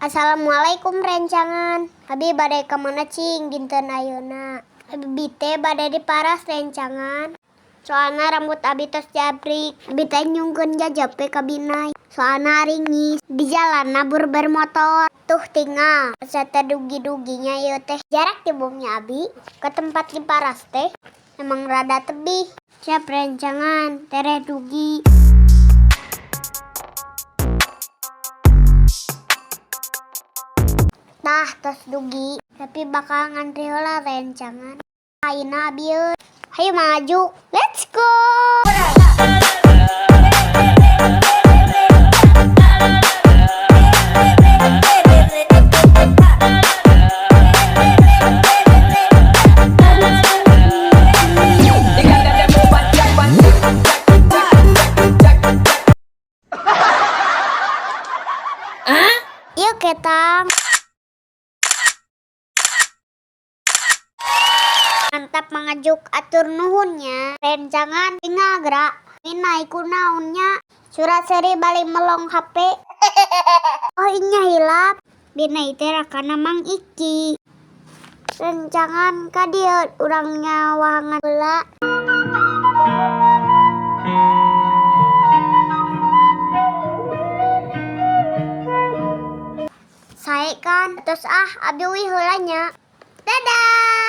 Assalamualaikum rencangan. Abi bade ka mana cing dinten ayeuna? Abi teh bade diparas rencangan. Soalna rambut abi tos jabrik. Abi teh nyungkeun jajab we ka Binai. Soalna ringis di jalan nabur motor. Tuh tinggal asa teu dugi-duginya ieu teh. Jarak di bumi abi ke tempat diparas teh emang rada tebih. Siap rencangan tereh dugi. Tah tos dugi, tapi bakal ngantri heula rencangan. Ayeuna abi euy. Hayu maju. Let's go. Yuk ketang. Mantap mangajuk atur nuhunnya. Rencangan tinggal gerak. Minai kunaonnya. Surat seri balik melong HP. Oh inya hilap. Binai teh rakana Mang Iki. Rencangan ka dieu urang nyawangan heula. Sae kan terus ah abi uih heula nya. Dadah.